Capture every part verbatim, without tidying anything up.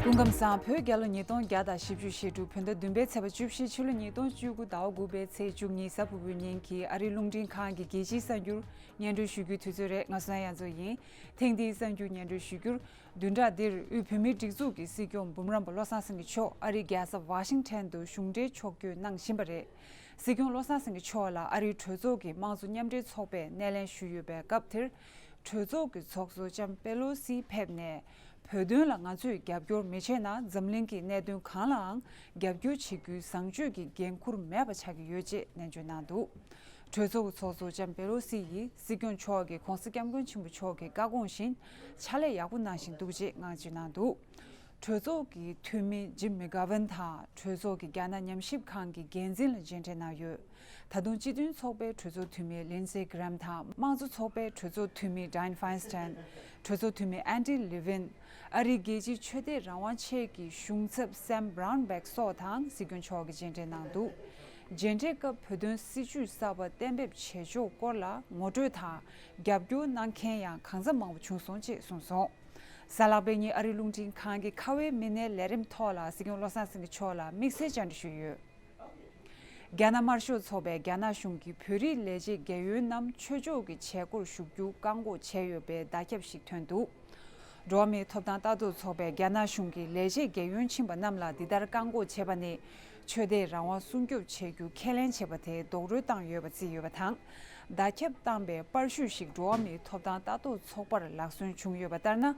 སྐུ་ཁམས་བཟང་། བོད་རྒྱལ་ལོ་ཉིས་སྟོང་བརྒྱ་དང་བཞི་བཅུ་ཞེ་དྲུག་བོད་ཟླ་བདུན་པའི་ཚེས་པ་བཅུ་བཞི། ཕྱི་ལོ་ཉིས་སྟོང་བཅུ་དགུ་ཟླ་བ་དགུ་པའི་ཚེས་བཅུ་གཉིས། གཟའ་ཕུར་བུའི་ཉིན་གྱི་ཨ་རིའི་རླུང་འཕྲིན་ཁང་གི་རྒྱལ་སྤྱིའི་གསར་འགྱུར་སྙན་སྒྲོན་ཞུ་རྒྱུའི་དུས་ཚོད་རེད། ང་བསོད་ནམས་དབྱངས་མཚོ་ཡིན། ཐེངས་འདིའི་གསར་འགྱུར་སྙན་སྒྲོན་ཞུ་རྒྱུར། བདུན་ཕྲག་འདིར་དབུས་བོད་མིའི་སྒྲིག་འཛུགས་ཀྱི་སྲིད་སྐྱོང་འབུམ་རམས་པ་བློ་བཟང་སེང་གེ་མཆོག་ཨ་རིའི་རྒྱལ་ས་ཝ་ཤིང་ཊོན་དུ་གཞུང་འབྲེལ་ཕྱོགས་བསྐྱོད་གནང་བཞིན་པ་རེད། སྲིད་སྐྱོང་བློ་བཟང་སེང་གེ་མཆོག་ལ་ཨ་རིའི་གྲོས་ཚོགས་ཀྱི་དམངས་གཙོ་མཉམ་འབྲེལ་ཚོགས་པས་སྣེ་ལེན་ཞུས་ཡོད་པའི་སྐབས་དེར། གྲོས་ཚོགས་ཀྱི་ཚོགས་གཙོ་ལྕམ་པེ་ལོ་སི་ཕེབས་ནས། བོད་དོན་ལ་ང་ཚོས་རྒྱབ་སྐྱོར་མི་བྱས་ན། འཛམ་གླིང་གི་གནད་དོན་གང་ལའང་རྒྱབ་སྐྱོར་བྱེད་རྒྱུའི་བཟང་སྤྱོད་ཀྱི་འགན་འཁུར་མེད་པ་ཆགས་ཀྱི་ཡོད་ཅེས་ནན་བརྗོད་གནང་འདུག་གྲོས་ཚོགས་ཀྱི་ཚོགས་གཙོ་ལྕམ་པེ་ལོ་སི་ཡིས་སྲིད་སྐྱོང་མཆོག་གིས་༸གོང་ས་༸སྐྱབས་མགོན་ཆེན་པོ་མཆོག་གི་བཀའ་དགོངས་བཞིན་ཕྱག་ལས་ཡག་པོ་གནང་བཞིན་འདུག་ཅེས་བསྔགས་བརྗོད་གནང་འདུག་གྲོས་ཚོགས་ཀྱི་འཐུས་མི་ཇིམ་མེག་གྷ་ཝན་དང་། གྲོས་ཚོགས་ཀྱི་རྒྱ་ནག་ཉམས་ཞིབ་ཁང་གི་འགན་འཛིན་ལ་མཇལ་འཕྲད་གནང་ཡོད། ད་དུང་སྤྱི་མཐུན་ཚོགས་པའི་གྲོས་ཚོགས་འཐུས་མི་ལིན་ཛེ་གྷི་རམ་དང་། དམངས་གཙོ་ཚོགས་པའི་གྲོས་ཚོགས་འཐུས་མི་ཌའིན་ཧྥའིན་སི་ཊན། གྲོས་ཚོགས་འཐུས་མི་ཨན་ཌི་ལི་ཝིན། ཨ་རིའི་རྒྱལ་སྤྱིའི་ཆོས་དད་རང་དབང་ཆེད་ཀྱི་གཞུང་ཚབ་སེམ་བྷ་རའུན་བྷེག་སོགས་དང་སྲིད་སྐྱོང་མཆོག་གིས་མཇལ་འཕྲད་གནང་འདུག་མཇལ་འཕྲད་སྐབས་བོད་དོན་སྲིད་བྱུས་གསར་པ་གཏན་འབེབས་བྱེད་ཕྱོགས་སྐོར་ལ་ངོ་སྤྲོད་དང་། རྒྱབ་སྐྱོར་གནང་མཁན་ཡང་གང་འཚམ་མང་པོ་བྱུང་སོང་ཅེས་གསུངས་སོང་། གཟའ་ལྷག་པའི་ཉིན་ཨ་རིའི་རླུང་འཕྲིན་ཁང་གི་ཁ་བའི་མི་སྣའི་ལས་རིམ་ཐོག་ལ་སྲིད་སྐྱོང་བློ་བཟང་སེང་གེ་མཆོག་ལ་དམིགས་བསལ་བཅར་འདྲི་ཞུས་ཡོད། རྒྱ་ནག་དམར་ཤོག་ཚོགས་པས་རྒྱ་ནག་གཞུང་གིས་བོད་རིགས་ལས་བྱེད་རྒན་ཡོལ་རྣམས་ཆོས་ཕྱོགས་ཀྱི་བྱེད་སྒོར་ཞུགས་རྒྱུ་བཀག་འགོག་བྱས་ཡོད་པའི་བརྡ་ཁྱབ་ཞིག་ཐོན་འདུག་འགྲོ་བ་མིའི་ཐོབ་ཐང་ལྟ་རྟོག་ཚོགས་པས་རྒྱ་ནག་གཞུང་གིས་ལས་བྱེད་རྒན་ཡོལ་ཕྱིན་པ་རྣམས་ལ་འདི་ལྟར་བཀག་འགོག་བྱས་པ་ནི། ཆོས་དད་རང་དབང་སྲུང་སྐྱོབ་བྱེད་རྒྱུ་ཁས་ལེན་བྱས་པ་དེ་རྡོག་རོལ་བཏང་ཡོད་པ་བརྩིས་ཡོད་པ་དང་། བརྡ་ཁྱབ་བཏང་པའི་པར་བཤུས་ཤིག་འགྲོ་བ་མིའི་ཐོབ་ཐང་ལྟ་རྟོག་ཚོགས་པར་ལག་སོན་བྱུང་ཡོད་པ་ལྟར་ན།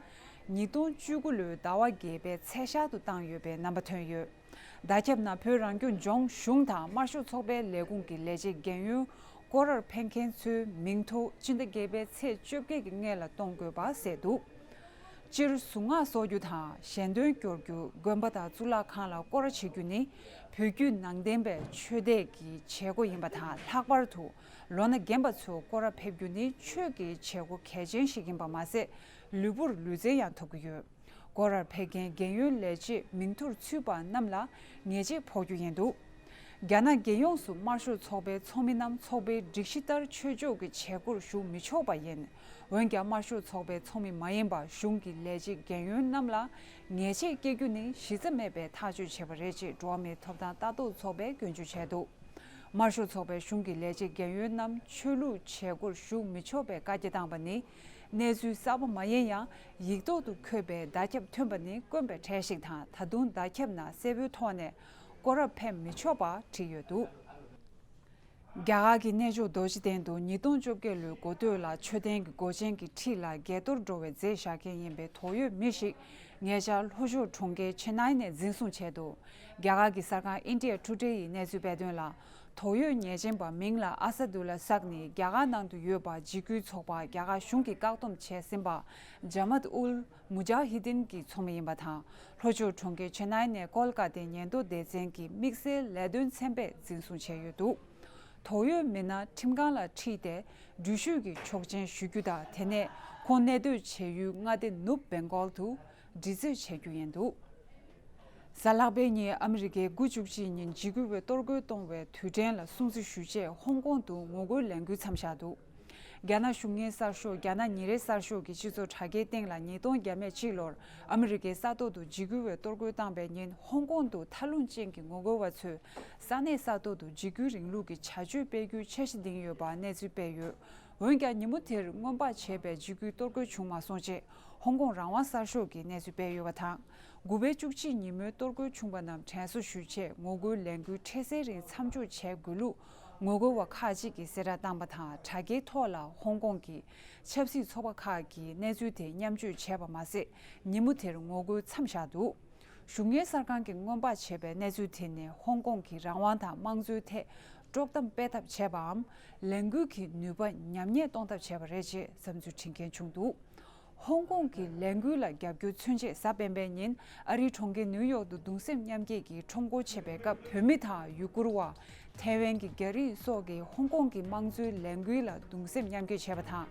ཉིས་སྟོང་བཅུ་དགུ་ལོའི་ཟླ་བ་བརྒྱད་པའི་ཚེས་ཤར་དུ་བཏང་ཡོད་པའི་རྣམ་པ་ཐོན་ཡོད། བརྡ་ཁྱབ་ནང་བོད་རང་སྐྱོང་ལྗོངས་གཞུང་དང་དམར་ཤོག་ཚོགས་པའི་ལས་ཁུངས་ཀྱི་ལས་བྱེད་རྒན་ཡོལ་སྐོར་རར་ཕེབས་མཁན་ཚོའི་མིང་ཐོ་སྤྱི་ཟླ་བརྒྱད་པའི་ཚེས་བཅོ་བརྒྱད་ཀྱི་སྔོན་ལ་གཏོང་དགོས་པ་གསལ་འདུག་སྤྱིར་གཟུངས་སྔགས་གསོག་རྒྱུ་དང་ཞལ་འདོན་སྐྱོར་རྒྱུ། དགོན་པ་དང་གཙུག་ལག་ཁང་ལ་སྐོར་ར་བྱེད་རྒྱུ་ནི་བོད་བརྒྱུད་ནང་བསྟན་པའི་ཆོས་དད་ཀྱི་བྱེད་སྒོ་ཡིན་པ་དང་། ལྷག་པར་དུ་ལོ་ན་རྒན་པ་ཚོ་སྐོར་ར་ཕེབས་རྒྱུ་ནི་ཆོས་ཀྱི་བྱེད་སྒོ་གལ་ཆེན་ཞིག་ཡིན་པ་མ་ཟད། ལུས་པོར་ལུས་རྩལ་ཡང་ཐོབ་ཀྱི་ཡོད། སྐོར་རར་ཕེབས་མཁན་རྒན་ཡོལ་ལས་བྱེད་མིང་ཐོར་ཚུད་པ་རྣམས་ལ་ཉེས་ཆད་ཕོག་རྒྱུ་ཡིན་འདུག་རྒྱ་ནག་རྒྱལ་ཡོངས་སུ་དམར་ཤོག་ཚོགས་པའི་ཚོགས་མི་རྣམས་ཚོགས་པའི་སྒྲིག་གཞི་ལྟར་ཆོས་ཕྱོགས་ཀྱི་བྱེད་སྒོར་ཞུགས་མི་ཆོག་པ་ཡིན། འོན་ཀྱང་དམར་ཤོག་ཚོགས་པའི་ཚོགས་མི་མ་ཡིན་པ་གཞུང་གི་ལས་བྱེད་རྒན་ཡོལ་རྣམས་ལ་ཉེས་ཆད་བཀལ་རྒྱུ་ནི་གཞི་རྩ་མེད་པའི་ཐག་གཅོད་བྱས་པ་རེད་ཅེས་འགྲོ་བ་མིའི་ཐོབ་ཐང་ལྟ་རྟོག་ཚོགས་པས་སྐྱོན་བརྗོད་བྱས་འདུག་དམར་ཤོག་ཚོགས་པས་གཞུང་གི་ལས་བྱེད་རྒན་ཡོལ་རྣམས་ཆོས་ལུགས་བྱེད་སྒོར་ཞུགས་མི་ཆོག་པའི་བཀའ་རྒྱ་བཏང་པ་ནི། གནས་ཚུལ་གསར་པ་མ་ཡིན་ཡང་། ཡིག་ཐོག་ཏུ་འཁོད་པའི་བརྡ་ཁྱབ་ཐོན་པ་ནི་དཀོན་པའི་གྲས་ཤིག་དང་། ད་དུང་བརྡ་ཁྱབ་ནང་གསལ་པོའི་ཐོག་ནས་སྐོར་རར་ཕེབས་མི་ཆོག་པ་བྲིས་ཡོད་འདུག་རྒྱ་གར་གྱི་གནས་མཆོག་རྡོ་རྗེ་གདན་དུ་ཉིས་སྟོང་བཅོ་བརྒྱད་ལོའི་འགོ་སྟོད་ལ་མཆོད་རྟེན་གྱི་སྒོ་ཆེན་གྱི་འཁྲིས་ལ་འགས་གཏོར་འགྲོ་བའི་རྫས་བཞག་མཁན་ཡིན་པའི་དོགས་ཡོད་མི་ཞིག་ཉེ་ཆར་ལྷོ་ཕྱོགས་གྲོང་ཁྱེར་ཆེ་ནའི་ནས་འཛིན་བཟུང་བྱས་འདུག་རྒྱ་གར་གྱི་གསར་ཁང་ཨིན་ཌི་ཡ་ཊུ་ཌེ་ཡིས་གནས་ཚུལ་སྤེལ་དོན་ལ། དོགས་ཡོད་ཉེས་ཅན་པ་མིང་ལ་ཨ་ས་དུ་ལ་སག་ནི་རྒྱ་གར་ནང་དུ་ཡོད་པ་འཇིགས་སྐུལ་ཚོགས་པ་རྒྱ་གར་གཞུང་གིས་བཀག་སྡོམ་བྱས་ཟིན་པ་ཇ་མད་ཨུལ་མུ་ཇཱ་ཧི་དིན་གྱི་ཚོགས་མི་ཡིན་པ་དང་། ལྷོ་ཕྱོགས་གྲོང་ཁྱེར་ཆེ་ནའི་ནས་ཀོལ་ཀ་ཏའི་ཉེན་རྟོག་སྡེ་ཚན་གྱི་དམིགས་བསལ་ལས་དོན་ཚན་པས་འཛིན་བཟུང་བྱས་ཡོད་འདུག་དོགས་ཡོད་མི་སྣ་ཁྲིམས་ཁང་ལ་ཁྲིད་དེ་འགྲུལ་བཞུད་ཀྱི་ཆོག་མཆན་ཞུ་རྒྱུ་དང་། དེ་ནས་ཁོང་གནས་སྡོད་བྱེད་ཡུལ་མངའ་སྡེ་ནུབ་བེང་གོལ་དུ་འདྲི་རྩད་བྱེད་རྒྱུ་ཡིན་འདུག་གཟའ་ལྷག་པའི་ཉིན་ཨ་མི་རི་ཀའི་དགུ་བཅུ་གཅིག་ཉིན་འཇིགས་སྐུལ་བའི་གཏོར་རྒོལ་གཏོང་བའི་དུས་དྲན་ལ་སྲུང་བརྩི་ཞུ་ཆེད་ཧོང་ཀོང་དུ་ངོ་རྒོལ་ལས་འགུལ་མཚམས་བཞག་འདུག་རྒྱ་ནག་གཞུང་གཉེར་གསར་ཤོག་རྒྱ་ནག་ཉིན་རེ་གསར་ཤོག་གི་སྤྱི་ཚོགས་དྲ་རྒྱའི་སྟེང་ལ་ཉིས་སྟོང་བརྒྱ་མེད་གཅིག་ལོར་ཨ་མི་རི་ཀའི་ས་ཐོག་ཏུ་འཇིགས་སྐུལ་བའི་གཏོར་རྒོལ་བཏང་པའི་ཉིན་ཧོང་ཀོང་དུ་མཐའ་ལྷུང་ཅན་གྱི་ངོ་རྒོལ་བ་ཚོས་ས་གནས་ས་ཐོག་ཏུ་འཇིགས་སྐུལ་རིང་ལུགས་ཀྱི་བྱ་སྤྱོད་སྤེལ་རྒྱུའི་འཆར་གཞི་འདིང་ཡོད་པ་གནས་ཚུལ་སྤེལ་ཡོད། འོན་ཀྱང་ཉིན་མོ་དེར་སྔོན་དཔག་བྱས་པའི་འཇིགས་སྐུལ་གཏོར་རྒོལ་བྱུང་མ་སོང་ཅེས་ཧོང་ཀོང་རང་དབང་གསར་ཤོག་གིས་གནས་ཚུལ་སྤེལ་ཡོད་པ་དང་། དགུ་པའི་བཅུ་གཅིག་ཉིན་མོའི་གཏོར་རྒོལ་བྱུང་བ་རྣམས་དྲན་གསོ་ཞུ་ཆེད་ངོ་རྒོལ་ལས་འགུལ་འཕྲལ་སེལ་རིང་མཚམས་འཇོག་བྱེད་དགོས་ལུགས་ངོ་རྒོལ་བ་ཁག་ཅིག་གིས་གསལ་བསྒྲགས་བཏང་པ་དང་། དྲ་རྒྱའི་ཐོག་ལ་ཧོང་ཀོང་གི་ཆབ་སྲིད་ཚོགས་པ་ཁག་གིས་གནས་ཚུལ་དེ་མཉམ་སྤྱོད་བྱས་པ་མ་ཟད། ཉིན་མོ་དེར་ངོ་རྒོལ་མཚམས་བཞག་འདུག་གཞུང་གཉེར་གསར་ཁང་གིས་སྔོན་དཔག་བྱས་པའི་གནས་ཚུལ་དེ་ནི་ཧོང་ཀོང་གི་རང་དབང་དང་དམངས་གཙོའི་ཐད་དཀྲོག་གཏམ་སྤེལ་ཐབས་བྱས་པའམ། ལས་འགུལ་གྱི་ནུས་པ་ཉམས་ཉེས་གཏོང་ཐབས་བྱས་པ་རེད་ཅེས་བསམ་ཚུལ་འཕྲིན་མཁན་བྱུང་འདུག་ཧོང་ཀོང་གི་ལས་འགུལ་ལ་རྒྱབ་སྐྱོར་མཚོན་ཆེད་གཟའ་སྤེན་པའི་ཉིན་ཨ་རིའི་གྲོང་ཁྱེར་ནིའུ་ཡོག་ཏུ་གདུང་སེམས་མཉམ་སྐྱེད་ཀྱི་ཁྲོམ་སྐོར་བྱེད་པའི་སྐབས་བོད་མི་དང་ཡུ་གུར་བ། ཐའེ་ཝན་གྱི་རྒྱ་རིགས་སོགས་ཀྱིས་ཧོང་ཀོང་གི་དམངས་གཙོའི་ལས་འགུལ་ལ་གདུང་སེམས་མཉམ་སྐྱེད་བྱས་པ་དང་།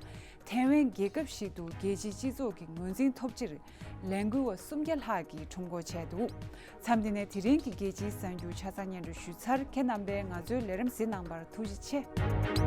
ཐའེ་ཝན་རྒྱལ་ཁབ་ཞིག་ཏུ་རྒྱལ་སྤྱིའི་སྤྱི་ཚོགས་ཀྱི་ངོས་འཛིན་ཐོབ་ཕྱིར། ལས་འགུལ་བ་སུམ་བརྒྱ་ལྷག་གིས་ཁྲོམ་སྐོར་བྱས་འདུག་མཚམས་འདི་ནས་དེ་རིང་གི་རྒྱལ་སྤྱིའི་གསར་འགྱུར་ཆ་ཚང་སྙན་སྒྲོན་ཞུས་ཚར། ཁྱེད་རྣམ་པས་ང་ཚོའི་ལས་རིམ་གཟིགས་གནང་བར་ཐུགས་རྗེ་ཆེ།